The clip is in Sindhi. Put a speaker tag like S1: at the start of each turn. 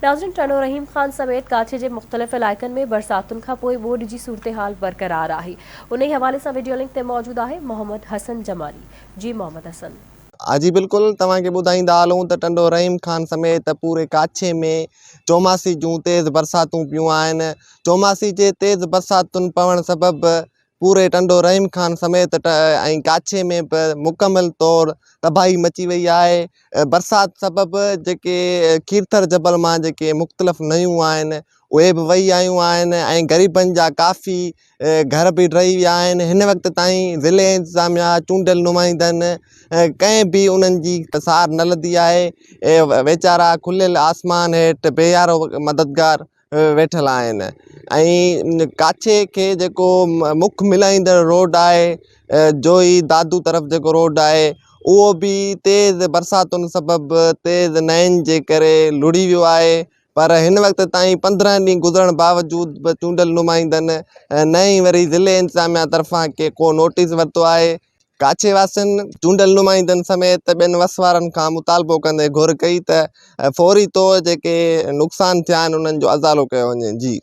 S1: ناظرين ٽنڊو رحيم خان سميت ڪاڇي جي مختلف علائقن ۾ برساتن کانپوء ٻوڏ جي صورتحال برقرار آهي انهي حوالي سان وڊيو لنڪ تي موجود آهي محمد حسن جمالي جي محمد حسن.
S2: ها جي بلڪل توهان کي ٻڌائيندا هلون ته ٽنڊو رحيم خان سميت پوري ڪاڇي ۾ چوماسي جون تيز برساتون پيون آهن چوماسي جي تيز برساتن پوڻ سبب پوري ٽنڊو رحيم خان سميت ۽ ڪاڇي ۾ به مڪمل طور تباهي مچي وئي آهي برسات سبب جيڪي کيرٿر جبل مان جيڪي مختلف نيون آهن اهي به وهي آيون آهن ۽ غريبن جا ڪافي گهر به ڊهي ويا آهن هن وقت تائين ضلعي انتظاميا چونڊيل نمائندن ڪنهن به انهن جي سار نه لڌي آهي ويچارا کليل آسمان هيٺ بي يارو مددگار ويٺل آهن ۽ ڪاڇي کي جيڪو مک ملائيندڙ روڊ آهي جوهي دادو طرف جيڪو روڊ آهي اهو به تيز برساتن سبب تيز نئين جي ڪري لڙهي ويو آهي پر هن وقت تائين 15 ڏينهن گذرڻ باوجود به چونڊيل نمائندن نه ئي وري ضلعي انتظاميا طرفان ڪي ڪو نوٽيس ورتو آهي ڪاڇي واسين چونڊيل نمائندن سميت ٻين وس وارن کان مطالبو ڪندي گهر ڪئي ته فوري طور جيڪي نقصان ٿيا آهن انهن جو ازالو ڪيو وڃي جي.